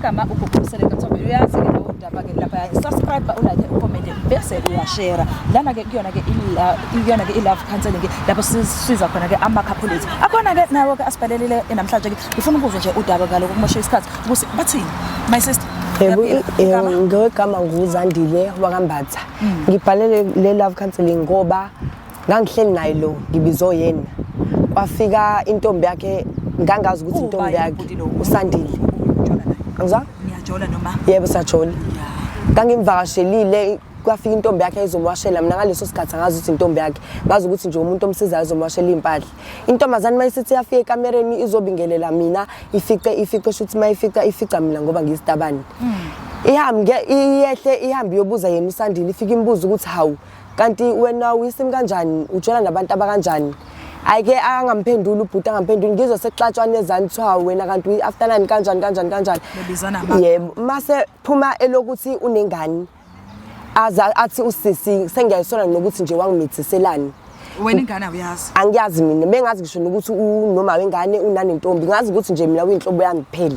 Igama uGugu Msele uyazi-ke lowo daba-ke lapha. Subscribe, ulike, ucommente bese uyashare. Lana-ke kuyona-ke kuyona-ke i-love counseling lapho sisiza khona-ke ama-couple ethu. Akhona-ke nawo-ke asibhalelile namhlanje-ke. Ngifuna ukuzwa nje udaba ngalokhu kumoshe isikhathi ukuthi bathini. My sister. Yebo, uyaphila? Igama? Ngewegama nguZandile wakaMbatha. Ngibhalele le love counseling ngoba ngangihleli naye lo ngibizwe yena. Kwafika intombi yakhe, ngangazi ukuthi intombi Ubani yakhe ubhuti lo? uSandile. Ujola naye? Angizwa? Niyajola noma? Yebo, siyajola. Ngangimvakashelile, kwafika intombi yakhe ezomwashela. Mina ngaleso sikhathi angazi ukuthi intombi yakhe, ngazi ukuthi nje umuntu omsizayo ezomwashela iy'mpahla. Intombazane uma isithi yafika ekamereni izobingelela mina, ifice shuthi uma ifica ifica mina ngoba ngiyisitabane. Ihambe iyehle ihambe iyobuza yena uSandile, ifike imbuza ukuthi hawu, kanti wena uyisimi kanjani, ujola nabantu abakanjani? Ayike angamphenduli ubhuti, angamphenduli. Ngizwe sekuxatshwana ezansi, kuthiwa wena kanti uyi-after nine kanjani kanjani kanjani. Bebizana. Yebo, mase phuma elokuthi unengane, aza athi usisi sengiyayisola nokuthi nje wangimithiselani. Wena ingane awuyazi. Angiyazi mina, bengazi ngisho nokuthi unoma wengane unanentombi, ngazi ukuthi nje mina uyinhlobo yami kuphela.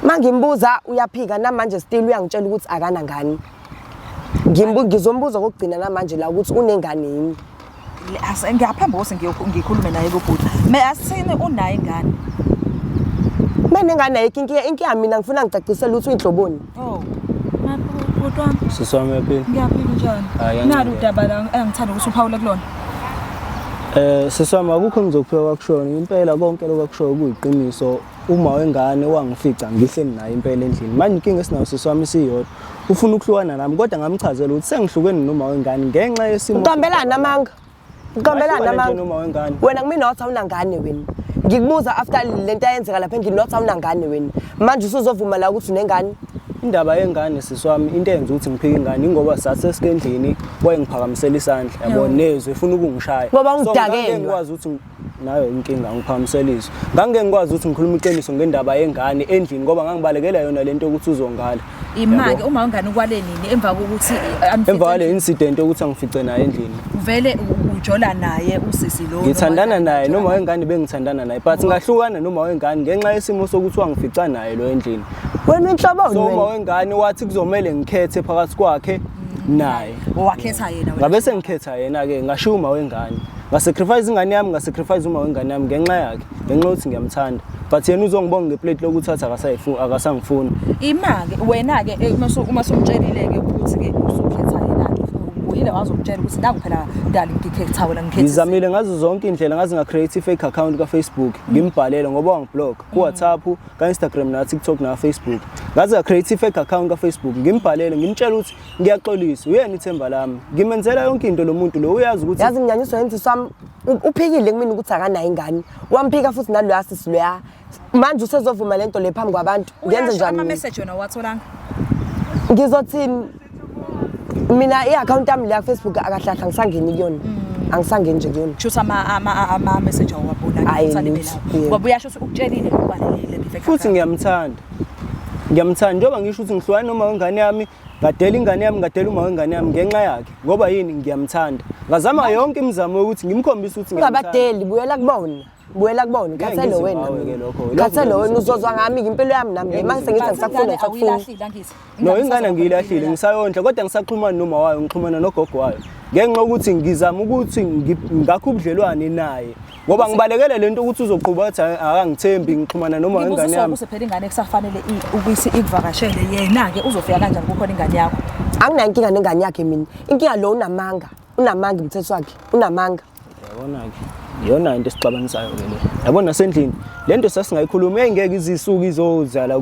Mangimbuza uyaphika, namanje still uyangitshela ukuthi akanangane. Ngizombuza kokugcina namanje la ukuthi unengane yini. Ngiyaphambi kokuthi ngikhulume naye kubhuti. Me asithini, unayo ingane? Menengane ayikho inkinga, inkinga mina ngifuna ngicacisele ukuthi uyinhloboni. Oh. Bhuti wami. Sisi wami, uyaphila? Ngiyaphila, njani? Hhayi, Nalo ngiyaphila. udaba la engithanda ukuthi uphawule kulona. Sisi wami, akukho engizokuphika kwakushona. Impela konke lokho akushoyo kuyiqiniso. Uma wengane wangifica ngihleli naye impela endlini. Manje inkinga esinayo, sisi wami, isiyodwa. Ufuna ukuhlukana nami kodwa ngamchazela ukuthi sengihlukene noma wengane ngenxa yesimo. Uqambelana amanga. Uqambelana Wahlukana nje amanga. noma wengane. Wena kumina wathi awunangane wena. Ngikubuza after lento ayenzeka lapha endlini, wathi awunangane wena. Manje usuzovuma la ukuthi unengane? Indaba yengane, sisi wami, into eyenza ukuthi ngiphike ingane ingoba sasesike endlini, wayengiphakamisela isandla, yabo, nezwe efuna ukungishaya. Ngoba So, ungidakelwa. ngangeke ngikwazi ukuthi nayo inkinga ngiphakamisela izwi. Ngangeke ngikwazi ukuthi ngikhulume iqiniso ngendaba yengane endlini ngoba ngangibalekela yona lento yokuthi uzongala. Ima-ke, uma wengane ukwale nini emva kokuthi anifice Emva kwale incident yokuthi angifice naye endlini. Vele ujola naye usisi lo? Ngithandana naye noma wengane, bengithandana naye but ngahlukana noma wengane ngenxa yesimo sokuthi wangifica naye lo endlini. Wena uyinhloboni So uma wena. wengane wathi kuzomele ngikhethe phakathi kwakhe naye. Owakhetha yena wena? Ngabe sengikhetha yena-ke, ngashiya uma wengane. Ngasacrifice ingane yami, ngasacrifice uma wengane yami ngenxa yakhe, ngenxa yokuthi ngiyamthanda. But yena uzongibonga ngeplate lokuthi athi akasangifuni. Ima-ke wena-ke, uma sumtshelile-ke ukuthi-ke usukhetha yena-ke, ubuyile wazomtshela ukuthi nangu phela dali ngikhetha wena, ngikhetha? Ngizamile ngazo zonke iy'ndlela, ngaze nga-create i-fake account ka-Facebook ngimbhalele ngoba wangiblock ku-WhatsApp, ka-Instagram, na-TikTok, na-Facebook. Ngaze nga-create i-fake account ka-Facebook ngimbalele, ngimtshela ukuthi ngiyaxolisa, uyena ithemba lami, ngimenzela yonke into lo muntu lo, uyazi ukuthi Yazi nginyanyiswa yini, sisi wami, uphikile kumina ukuthi akanayo ingane. Wamphika futhi naloya sisi loya. Manje usezovuma lento le phambi kwabantu. Ngenze Uyasho njani mina? ama-message wena watholanga? Ngizothini mina? I-account yami la ku-Facebook akahlahla, ngisangeni kuyona, angisangeni nje kuyona. Kusho ukuthi ama-message awuwabona? Hhayi, lutho, yebo. Ngoba uyasho ukuthi ukutshelile, ukubalelile. Futhi ngiyamthanda, ngiyamthanda njengoba ngisho ukuthi ngihlukane noma wengane yami, ngadela ingane yami, ngadela uma wengane yami ngenxa yakhe. Ngoba yini? Ngiyamthanda. Ngazama yonke imizamo yokuthi ngimkhombise ukuthi ngiyamthanda. Ungabadeli, buyela kubona, buyela kubona. Ngeke Khathele ngizwe wena ngawe-ke mina. lokho. Lokho Khathele ngeke wena, ngizwe. uzozwa ngami-ke impilo yami nami le. Manje sengithi angisakufuni, angisakufuni. Awuyilahlile angithi? No, ingane ngiyilahlile, ngisayondla kodwa ngisaxhumana noma wayo, ngixhumana nogogo wayo ngenxa yokuthi ngizama ukuthi ngakhe ubudlelwane naye ngoba ngibalekele lento ukuthi uzoqhuba athi akangithembi, ngixhumana noma wengane yami. Ukuthi phela ingane kusafanele ukuthi ikuvakashele, yena-ke uzofika kanjani kukhona ingane yakho? Anginayo inkinga nengane yakhe mina, inkinga lo unamanga, unamanga umthetho wakhe, unamanga. Yabona-ke, iyona into esixabanisayo-ke le, yabona, nasendlini le nto sasingayikhulumi, eyingeke izisuke izozala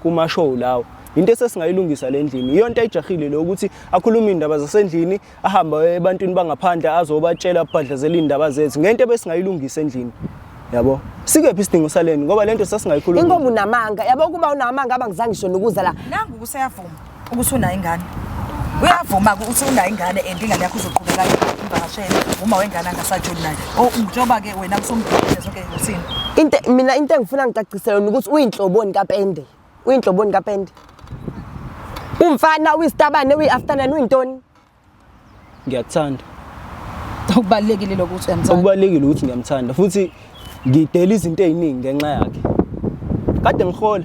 kuma-show lawo. Into esesingayilungisa le ndlini, iyonto ayijahile lo ukuthi akhulume iy'ndaba zasendlini, ahambe ebantwini bangaphandle azobatshela, abhadlazela iy'ndaba zethu ngento ebesingayilungisa endlini, yabo. Sikephi isidingo saleni ngoba le nto sasingayikhulumi? Inkomo unamanga, yabo, kuba unamanga abangizange ngisho nokuza la. Nangu kuseyavuma ukuthi unayo ingane, uyavuma-ke ukuthi unayo ingane and ingane yakho uzoqhubeka imvakashele uma wengane angasajoli naye. O njengoba-ke wena kusumbhekile zonke, uthini? Into mina, into engifuna ngicacisele yona ukuthi uyinhloboni kapende, uyinhloboni kapende, umfana uyisitabane, uyi-after nine, uyintoni? Ngiyakuthanda. Okubalulekile lokho ukuthi uyamthanda. Okubalulekile ukuthi ngiyamthanda futhi ngidela izinto ey'ningi ngenxa yakhe. Kade ngihola.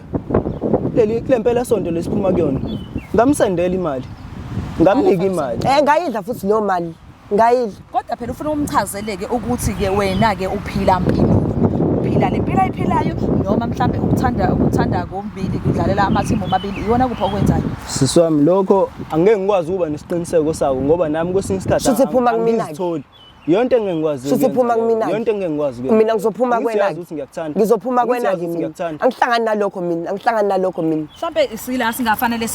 kuleli kule mpela sonto lesiphuma kuyona ngamsendela imali, ngamnika imali. Ngayidla futhi leyo mali, ngayidla. Kodwa phela ufuna umchazeleke ukuthi-ke wena-ke uphila mpilo, uphila le mpilo ayiphilayo, noma mhlambe ukuthanda kombili, kudlalela amathimu omabili, iwona kuphi okwenzayo? Sisi wami, lokho angeke ngikwazi ukuba nesiqiniseko sako ngoba nami kwesinye isikhathi Shuthi phuma kumina-ke. angizitholi. Yonke engeke ngikwazi Shuthi ukuyenza phuma leyo. kumina-ke. Yonke engeke ngikwazi ukuyenza. Mina ngizophuma Angithi kwena-ke. uyazi ukuthi ngiyakuthanda. Ngizophuma Angithi uyazi kwena-ke ukuthi mina. ngiyakuthanda. Angihlangani nalokho mina, angihlangani nalokho mina. Mhlambe sila singafanele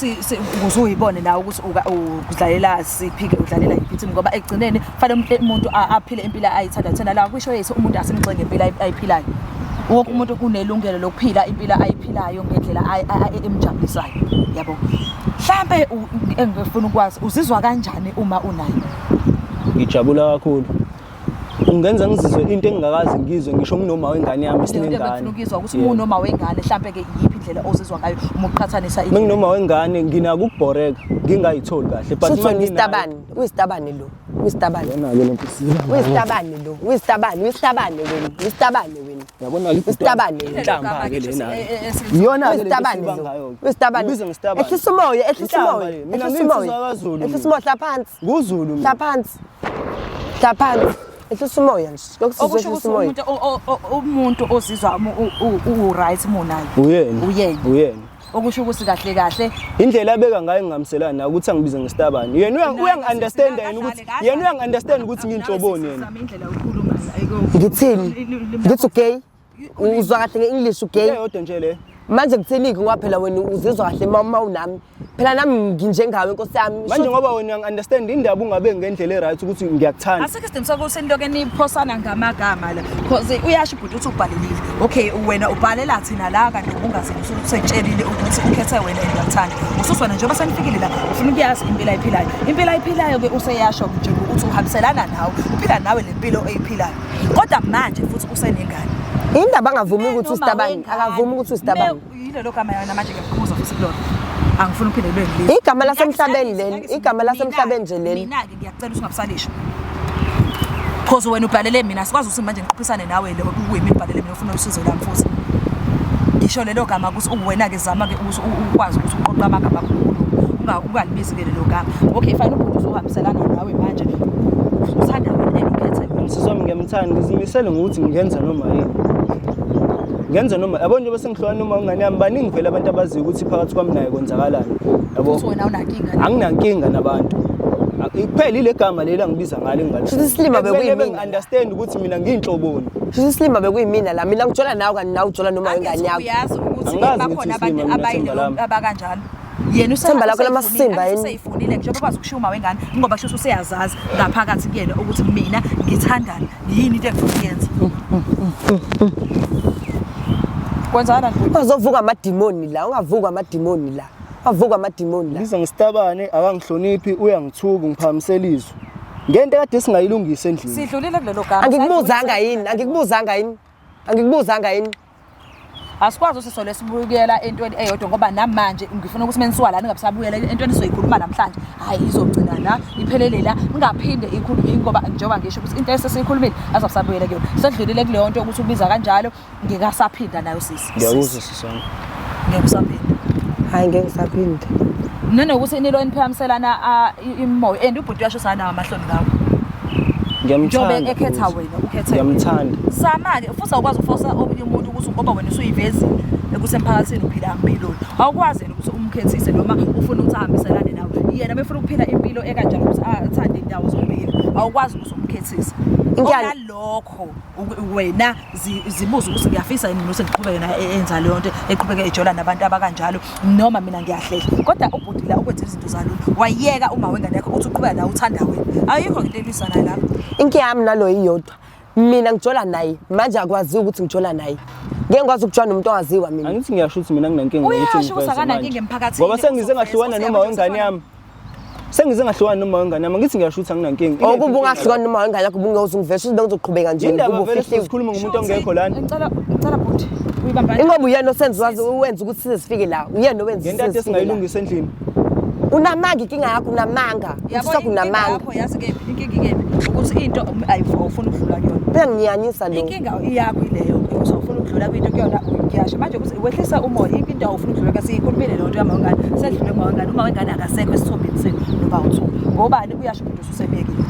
ukuze uyibone nawe ukuthi udlalela siphi-ke, udlalela yiphi team, ngoba ekugcineni kufanele umuntu aphile impilo ayithandayo. Thina la kwisho yethu umuntu asimgxeke ngempilo ayiphilayo. Wonke umuntu unelungelo lokuphila impilo ayiphilayo ngendlela emjabulisayo, yabo. Mhlambe engifuna ukwazi, uzizwa kanjani uma unayo? Ngijabula kakhulu. Ungenza ngizizwe into engingakaze ngizwe ngisho nginoma wengane yami Leyo nto sinengane. engifuna ukuyizwa ukuthi uma unoma wengane mhlambe ke iyiphi indlela ozizwa ngayo uma uqhathanisa Uma nginoma wengane nginako ukubhoreka ngingayitholi kahle, but Shuthi uma wena nginayo- uyisitabane, uyisitabane lo, uyisitabane. Yabona-ke le nto isiba ngayo. Uyisitabane lo, uyisitabane, uyisitabane wena, uyisitabane wena. Yabona-ke ibhuti Isitabane. Inhlamba-ke lena. Iyona-ke le nto Uyisitabane esiba lo. ngayo-ke. Uyisitabane. Ubiza ngesitabane. Ehlisa umoya, ehlisa Inhlamba umoya, le. Mina ehlisa umoya. ngiyinsizwa kaZulu mina. Ehlisa umoya, hla phansi. NguZulu mina. Hla phansi. Hla phansi. Ehlisa umoya nje. Lokhu Okusho sizwe ehlisa ukuthi umoya. umuntu ozizwa u-right uma unayo. Uyena. Uyena. Uyena. Okusho ukuthi kahle kahle Indlela abeka ngayo ngingamselani naye ukuthi angibize ngesitabane. Yena uyangi-understand yena ukuthi yena uyangi-understand ukuthi ngiyinhloboni yena. Ngithini? Ngithi ugay? Uzwa kahle nge-English ugay? Eyodwa nje le. Manje kuthini-ke ngoba phela wena uzizwa kahle uma unami. Phela nami nginjengawe nkosi yami. Manje ngoba wena uyangi-understand indaba ungabe ngendlela e-right ukuthi ngiyakuthanda. Asikho isidingo sokuthi into ke niphosana ngamagama la. Cause uyasho ubhuti uthi ubhalelile. Okay, wena ubhalela thina la kanti ubungazini usutshelile ukuthi ukhethe wena and uyakuthanda. Usuthi wena njengoba senifikile la ufuna ukuyazi impilo ayiphilayo. Impilo ayiphilayo ke useyasho nje ukuthi uhambiselana nawe, uphila nawe le mpilo eyiphilayo. Kodwa manje futhi usenengane. Indaba angavumi ukuthi Noma usitabane, wengane. akavumi ukuthi usitabane. Yilelo gama yona manje ngiyakukhuza futhi kulona. Angifuni uphinde lube ngilizwe. Igama lasemhlabeni leli, igama lasemhlabeni nje leli. Mina-ke ngiyakucela ukuthi ungabusalisho. Cause wena ubhalele mina, asikwazi ukuthi manje ngiqophisane nawe le kuyimi ubhalele mina ufuna usizo lami futhi. Ngisho lelo gama ukuthi uwena-ke zama-ke ukuthi ukwazi ukuthi uqoqe amagama akho ungalibizi ke lelo gama. Okay fine, ubhuti uzohambiselana nawe manje. Uthanda wena and ukhethe wena. Sisi wami ngiyamthanda, ngizimisele ngokuthi ngingenza noma yini. Ngenza noma yabo njengoba sengihlukana noma ingane yami, baningi vele abantu abaziyo ukuthi phakathi kwami naye kwenzakalani. Yabo. Futhi wena awunankinga. Anginankinga nabantu. Kuphela ile gama leli angibiza ngalo engalifuni. Shuthi isilima Ekumele bekuyimina. bengi-understand ukuthi mina ngiyinhloboni. Shuthi isilima bekuyimina la. Mina ngijola nawe kanti nawe ujola noma wengane yakho. Uyazi ukuthi Angikazi bakhona ngithi abantu isilima mina, themba lami. abakanjalo. Yena Themba lakho lamasimba yini? useyifunile njengoba ekwazi ukushiya uma wengane ngoba kusho ukuthi useyazazi ngaphakathi kuyena ukuthi mina ngithandani, yini into engifuna ukuyenza. Kwenzakalani kuwe? Ungazovuka amadimoni la, ungavuka amadimoni la. Ungavuka amadimoni la. Ngibiza ngesitabane, akangihloniphi, uyangithuka, ngiphakamisela izwi. Ngento ekade singayilungisa endlini. Sidlulile kulelo gama. Angikubuzanga yini? Angikubuzanga yini? Angikubuzanga yini? Asikwazi ukuthi sole sibukela entweni eyodwa ngoba namanje ngifuna ukuthi menisuka la ningabisabuyela entweni esizoyikhuluma namhlanje. Hayi izogcina la, iphelele la, ningaphinde ikhulume ngoba njengoba ngisho ukuthi into esesiyikhulumile azabisabuyela kuyona. Sedlulile kuleyo nto ukuthi ubiza kanjalo ngikasaphinda nayo sisi. Ngiyakuzwa sisi wami. Ngeke usaphinda. Hayi ngeke ngisaphinda. Nanokuthi nilo eniphakamiselana imimoya and ubhuti uyasho sanawo amahloni ngawo. Ngiyamthanda. Njengoba ekhetha futhi. wena, ukhethe wena. Ngiyamthanda. Sama-ke futhi awukwazi ukufosa omunye umuntu ukuthi ngoba wena usuyivezile ukuthi emphakathini uphila mpiloni. Awukwazi yena ukuthi umkhethise noma ufuna ukuthi ahambiselane nawe. Yena befuna ukuphila impilo ekanjalo ukuthi athande indawo zombili. Awukwazi ukuthi umkhethise. Inkyani- Okunalokho wena zibuze ukuthi ngiyafisa yini mina ukuthi ngiqhubeke naye enza leyo nto, eqhubeke ejola nabantu abakanjalo noma mina ngiyahlehla. Kodwa ubhuti la ukwenza izinto zalula. Wayeka uma wengane yakho uthi uqhubeka nawe uthanda wena. Ayikho into elwisanayo lapho. Inkinga yami nalo iyodwa. Mina ngijola naye, manje akwaziwa ukuthi ngijola naye. Ngeke ngikwazi ukujola nomuntu ongaziwa mina. Angithi ngiyasho ukuthi mina nginankinga Uyasho ngokuthi ukuthi ngiveze akanankinga manje. emphakathini, Ngoba sengize uzoveza ngahlukana ukuthi noma uyabona wengane ukuthi yami. Sengize ngahlukana noma wengane yami, angithi ngiyasho ukuthi anginankinga. Okuba ungahlukana noma wengane yakho ubungeke ungiveze ukuthi bengizoqhubeka nje Indaba kuba vele ufihliwe. sikhuluma ngomuntu ongekho lana. Ngicela bhuti uyibamba. Ingoba uyena osenza wazi uwenza ukuthi size sifike la. Uyena owenza Ngento size ade sifike la. singayilungisa endlini. Unamanga inkinga yakho unamanga. Yabo Usakho inkinga unamanga. yakho yazi kephi inkinga ikephi ukuthi into awufuni ukudlula kuyona. Uyanginyanyisa lo. Inkinga iyakho ileyo ukuthi awufuni ukudlula kwinto kuyona, ngiyasho manje ukuthi wehlisa umoya. Into awufuna ukudlula kasi siyikhulumile leyo nto yama wengane, sedlule kuma wengane. Uma wengane akasekho esithombeni senu noba uthu ngobani, uyasho umuntu ususemyekile.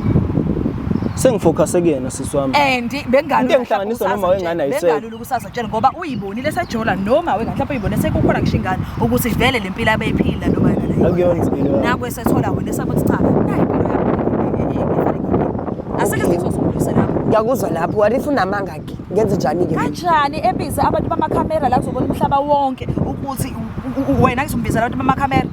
Sengifocuse kuyena, sisi wami. And bengalula Into engihlanganisa noma wengane ayisekho. Bengalula ukusazotshela ngoba uyibonile sejola noma wengane, mhlawumbe uyibone sekukhona ngisho ingane, ukuthi vele le mpilo abeyiphila noma wengane Akuyona impilo yami. Nakho esethola wena esakuthi cha, nayi impilo yami, asikho isidingo sokulwisa lapho. Ngiyakuzwa lapho. What if unamanga-ke? Ngenze njani-ke mina? Kanjani ebize abantu bamakhamera la kuzobona umhlaba wonke ukuthi wena ngizombizela abantu bamakhamera?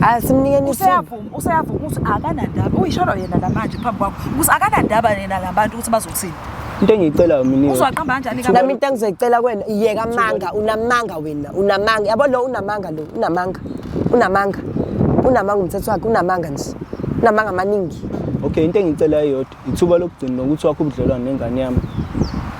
Hayi, simnikeni ithuba. Useyavuma ukuthi akanandaba, uyisholo yena namanje phambi kwakho ukuthi akanandaba yena labantu ukuthi bazothini. Into engiyicelayo mina Uzwaqamba kanjani? Nami into engizoyicela kuwena, yeka amanga. Unamanga wena, unamanga. Yabo, lo unamanga, lo unamanga, unamanga, unamanga. Umthetho wakhe unamanga nje, unamanga amaningi. Okay, into engiyicelayo iyodwa, ithuba lokugcina nokuthi wakho ubudlelwane nengane yami.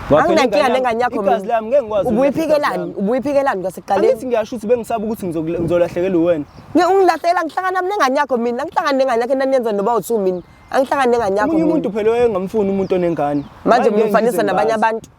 Ngoba phela Anginankinga ingane nengane yakho igazi mina. lami, ngeke ngikwazi ukulahla igazi Ubuyiphikelani? lami. Ubuyiphikelani kwasekuqaleni? Angithi ngiyasho ukuthi bengisaba ukuthi ngizolahlekelwa uwena. Ungilahlela? Ngihlangana mina nengane yakho? Mina angihlangani nengane yakho. Enaniyenza noba uthiwa mina angihlangani nengane yakho Omunye mina. umuntu phela wayengamfuni umuntu onengane. Manje Ngeke ngifanisa ngize nabanye ngazi. abantu,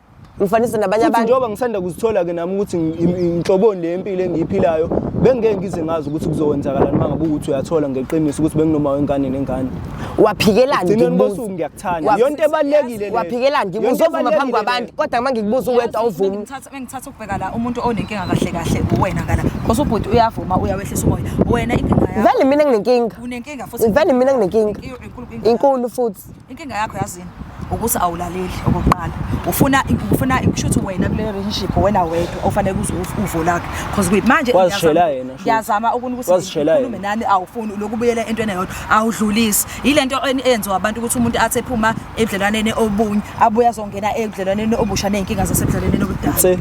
ngifanisa nabanye Futhi abantu. njengoba ngisanda kuzithola-ke nami ukuthi inhloboni le yempilo engiyiphilayo, bengeke ngize ngazi ukuthi kuzokwenzakalani uma ngabe ukuthi uyathola ngeqiniso ukuthi benginoma wengane nengane. Waphikelani? Ekugcineni Ngikubuza. kosuku ngiyakuthanda. Iyona into ebalulekile leyo. Waphikelani? Iyona into Uzovuma phambi ebalulekile kwabantu, kodwa uma ngikubuza uwedwa awuvumi. Bengithatha ukubheka la, umuntu onenkinga kahle kahle uwena ngala, because ubhuti uyavuma, uyawehlisa umoya. Wena inkinga yakho Vele mina nginenkinga. Unenkinga futhi. Vele mina nginenkinga. Inkulu inkinga. Inkulu futhi. Inkinga yakho yazini ukuthi awulaleli. Okokuqala ufuna kusho ukuthi wena kule relationship wena wedwa ofanele uze uvo lakhe, because manje Wazishela yena, shuthi. Ngiyazama ukuthi Wazishela ngikhulume yena. nani, awufuni lokubuyela entweni eyodwa, awudlulisi. Ile nto eyenziwa abantu ukuthi umuntu athi ephuma ebudlelwaneni obunye abuye azongena ebudlelwaneni obusha ney'nkinga zasebudlelwaneni obudala. Se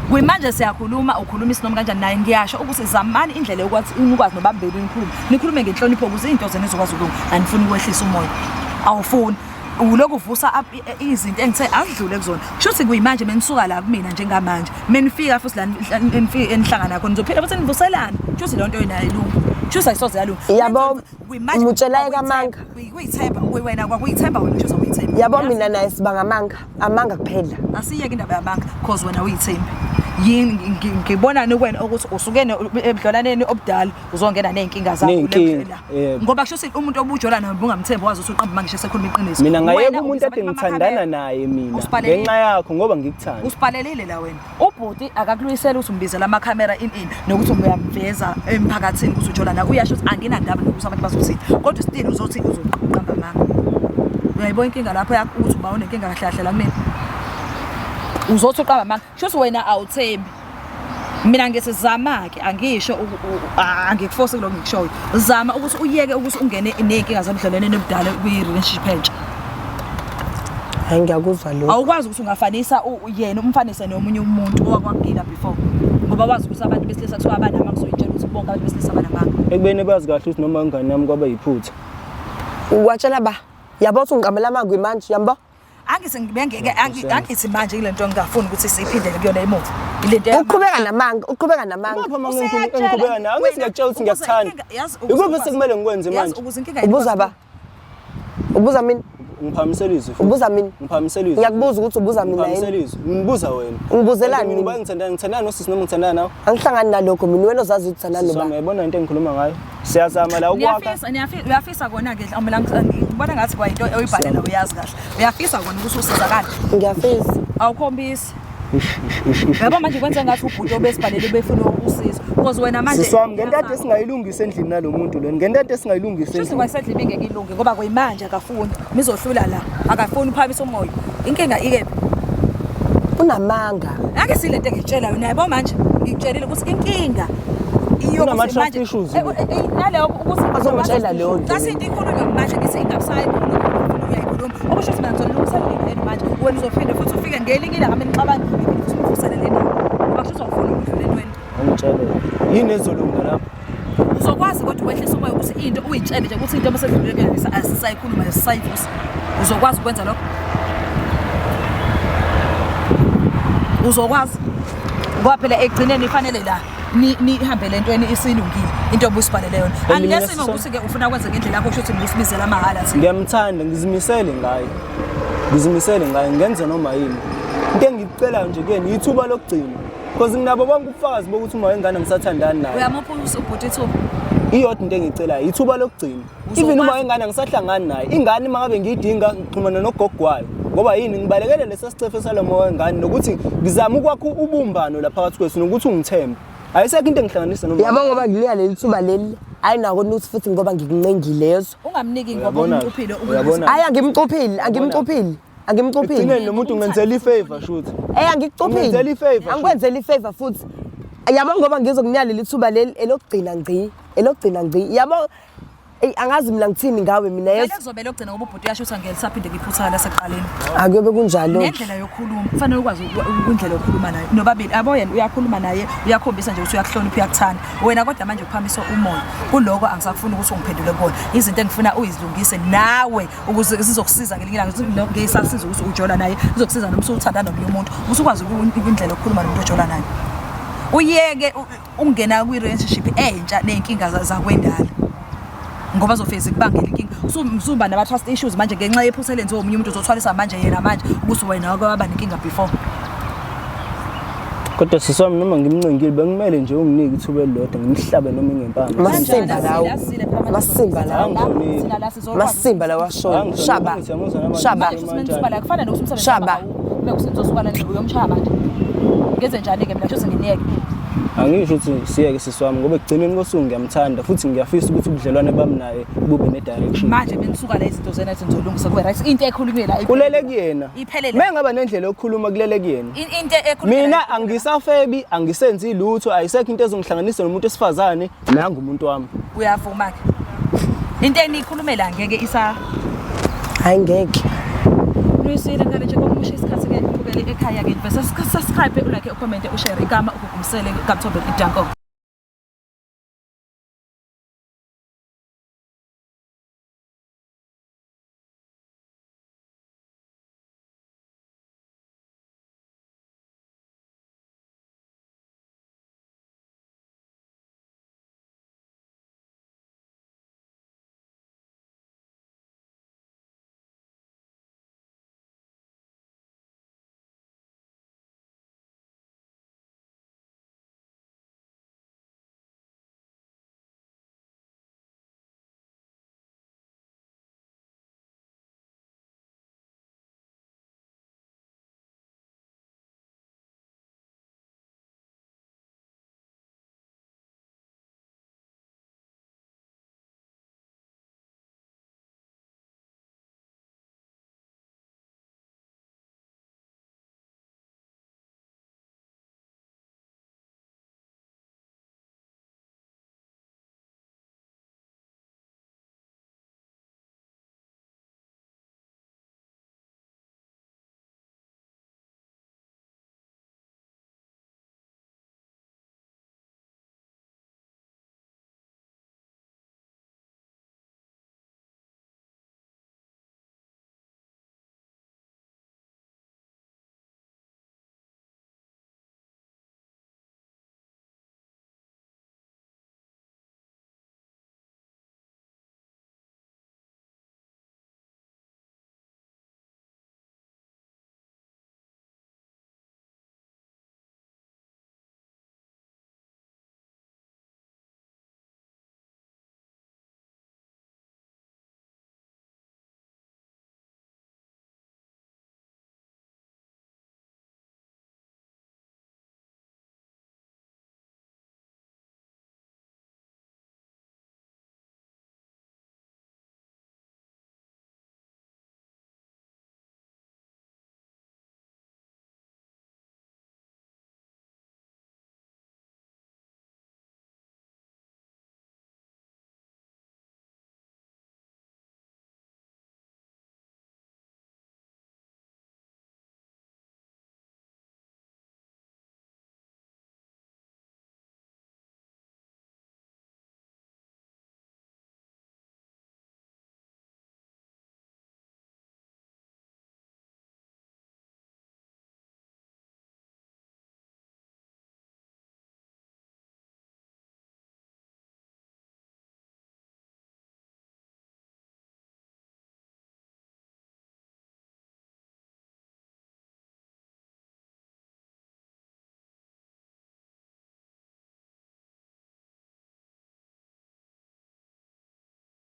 Kuyimanje siyakhuluma, ukhuluma isinomi kanjani naye. Ngiyasho ukuthi zamani indlela yokwathi nikwazi nobambeli nikhulume, nikhulume ngenhlonipho ukuze iy'nto zenu zizokwazi ukulunga. Anifuni ukwehlisa umoya, awufuni ulokhu uvusa izinto engithe azidlule kuzona. Kusho ukuthi kuyimanje menisuka la kumina njengamanje, menifika futhi la nifike enihlangana khona, nizophila futhi nivuselane. Kusho ukuthi leyo nto yona ayilungi, kusho ukuthi ayisoze yalunga. Yabo, Kuyimanje mutshela amanga. Kuyithemba wena, kwakuyithemba wena, kusho uyithemba. Yabo, mina naye sibanga amanga, amanga kuphela. Asiyeke indaba yamanga, cause wena uyithembi yini. Ngibonani kuwena ukuthi usuke ebudlelwaneni obudala uzongena ney'nkinga zakho Ney'nkinga, kule yebo. Ngoba kusho ukuthi umuntu obujola naye ubungamthembi, wazi ukuthi uqamba manje sekhuluma iqiniso. Mina ngayeka Wena umuntu ubiza ade abantu ngithandana bamakhamera. naye mina Usibhalelile. ngenxa yakho ngoba ngikuthanda. Usibhalelile la wena. Ubhuti akakuluyisela ukuthi umbizela amakhamera in nokuthi uyamveza emphakathini ukuthi ujola naye. Uyasho ukuthi anginandaba nokuthi abantu bazothini, kodwa still uzothi uzoqamba amanga. Uyayibona inkinga lapho yakho ukuthi uba unenkinga kahle kahle la kumina, uzothi uqamba amanga. Kusho ukuthi wena awuthembi. Mina ngithi zama-ke, angisho angikufosi kuloko ngikushoyo, zama ukuthi uyeke ukuthi ungene ney'nkinga zebudlelwaneni obudala kwi-relationship entsha. Hayi, ngiyakuzwa lokho. Awukwazi ukuthi ungafanisa yena, umfanise nomunye umuntu owakwakugila before, ngoba wazi ukuthi abantu besilisa kuthiwa abanamanga. Uzoyitshela ukuthi bonke abantu besilisa banamanga. Ekubeni bazi kahle ukuthi noma ingane yami kwaba yiphutha. Watshela ba, yabo, ukuthi ungiqambela amanga manje, yambo. Angithi bengeke angithi manje kule nto ngingafuni ukuthi siyiphindele kuyona emuva, ile nto Uqhubeka namanga, uqhubeka namanga. Ngapha manje engiqhubeka nawe, angithi ngiyakutshela ukuthi ngiyakuthanda. Ikuphi sekumele ngikwenze manje? Ukuze inkinga Ubuza ba? Ubuza mina? Ngiphakamisela izwi futhi. Ubuza mina? Ngiphakamisela izwi. Ngiyakubuza ukuthi ubuza mina yini? Ngiphakamisela izwi. Ngibuza wena. Ngibuzelani Mina mina? uba ngithandana nosisi noma ngithandana nawe? Angihlangani nalokho mina, wena ozazi ukuthi uthandana Sisi wami, noba. uyayibona into engikhuluma ngayo? Siyazama la ukwakha. Niyafisa, niyafisa, uyafisa kona-ke mhlawumbe ngibona ngathi kwayinto oyibhalela, uyazi kahle, uyafisa kona ukuthi usizakale. Ngiyafisa. Awukhombisi. Ish, ish, ish, ish. Yabo, manje kwenza ngathi ubhuti obesibhalele ubefuna usizo, because wena manje Sisi wami, ngento ade singayilungisa endlini nalo muntu lona. Ngento ade singayilungisa Shuthi endlini. kwayisedla ibingeke ilunge ngoba kuyimanje akafuni, mizohlula la, akafuni uphakamisa umoya. Inkinga ikephi? Unamanga. Ake silento engitshela yona, yabo, manje ngikutshelile ukuthi inkinga iyokuthi Unama-trust manje- issues. Naleyo ukuthi Azongitshela leyo nto. Kasi into ikhulunywa manje, ngithi ingabusayikhuluma, uyayikhuluma, okusho ukuthi mina ngizolungisela inkinga manje, wena uzophinde futhi ufike ngelinye ilanga menixabana, uphinde futhi ungivusele le ndaba, ngoba kusho ukuthi awufuni ukudlula entweni. Angitshele. Yini ezolunga lapho? Uzokwazi kodwa ukwehlisa umoya ukuthi into uyitshele nje ukuthi into masedlulile kuyona asisayikhuluma, asisayivusa? Uzokwazi ukwenza lokho? Uzokwazi? Ngoba phela ekugcineni ifanele la nihambe le ntweni isilungile into obusibhalele yona, And mina unless ngokuthi-ke ufuna kwenza ngendlela yakho, kusho ukuthi ngusibizela amahhala thina. Ngiyamthanda, ngizimisele ngaye. Ngizimisele ngaye, ngenze noma yini. Into engikucelayo nje kuyena yithuba lokugcina. Because nginabo bonke ubufakazi bokuthi uma wengane ngisathandani naye. Uyamupha ubhuti ithuba. Iyodwa into engiyicelayo, ithuba lokugcina. Even uma wengane angisahlangani naye. Ingane uma ngabe ngiyidinga ngixhumana nogogo wayo. Ngoba yini ngibalekele lesa sicefe salomo wengane nokuthi ngizama ukwakha ubumbano la phakathi kwethu nokuthi ungithembe. Ayisekho into engihlanganisa noma. Yabo ngoba nginika leli thuba leli ayinako nuthi futhi ngoba ngikuncengile yezwa. Ungamniki ngoba Uyabona-ke, umcuphile uyabona. Hayi angimcuphile, angimcuphile, angimcuphile. Ekugcineni lo muntu ungenzela ifavor shuthi. Eh angikucuphile. Ungenzela i-favour, Angikwenzela ifavor futhi. Yabo ngoba ngizokunika leli thuba leli elokugcina ngci, elokugcina ngci. Yabo Ey angazi mina ngithini ngawe mina Vele yesu. kuzobe lokugcina ngoba ubhuti uyasho ukuthi angeke lisaphinde ngiphutha lasekuqaleni. Akuyobe kunjalo. Nendlela yokukhuluma kufanele ukwazi indlela yokukhuluma naye. Nobabili abo yena uyakhuluma naye uyakhombisa nje ukuthi uyakuhlonipha uyakuthanda. Wena kodwa manje uphamisa umoya. Kuloko angisakufuni ukuthi ungiphendule kona. Izinto engifuna uyizilungise nawe ukuze zizokusiza ngelinye ilanga ngesasiza ukuthi ujola naye zizokusiza noma usuthanda nomunye umuntu. Usukwazi indlela yokukhuluma nomuntu ojola naye. Uyeke ukungena kwi-relationship entsha ney'nkinga zakwendala ngoba zofike zikubangela inkinga usuba nama-trust issues manje ngenxa yephutha elenziwe omunye umuntu uzothwalisa manje yena manje ukuthi wena wake waba nenkinga before. Kodwa sisi wami noma ngimncengile bekumele nje unginike ithuba elilodwa ngimhlabe noma ingempama. Masimba lawo. Masimba lawo. Masimba lawo ashoyo. Shaba. Shaba. Kufana nokuthi umsebenzi Shaba. Mekusenzosuka la uyomshaya manje. Ngenze njani-ke mina kusho nginiyeke. Angisho ukuthi siyeke sisi wami ngoba ekugcineni kosuku ngiyamthanda futhi ngiyafisa ukuthi ubudlelwane bami naye bube ne-direction. Manje benisuka la izinto zena ethi nizolungisa kube right. Into ekhulunywe la Kulele kuyena. Iphelele. Mengaba nendlela yokukhuluma kulele kuyena. Into ekhulunywe Mina angisafebi, angisenzi lutho, ayisekho into ezongihlanganisa nomuntu wesifazane, nangu umuntu wami. Uyavuma ke. Into eniyikhulumela ngeke isa Hayi ngeke. Luyisile ngale nje kokusho isikhathi ke ubukele ekhaya ke bese subscribe ulike ucomment ushare igama uGugu Msele kaMthombeni iDanko.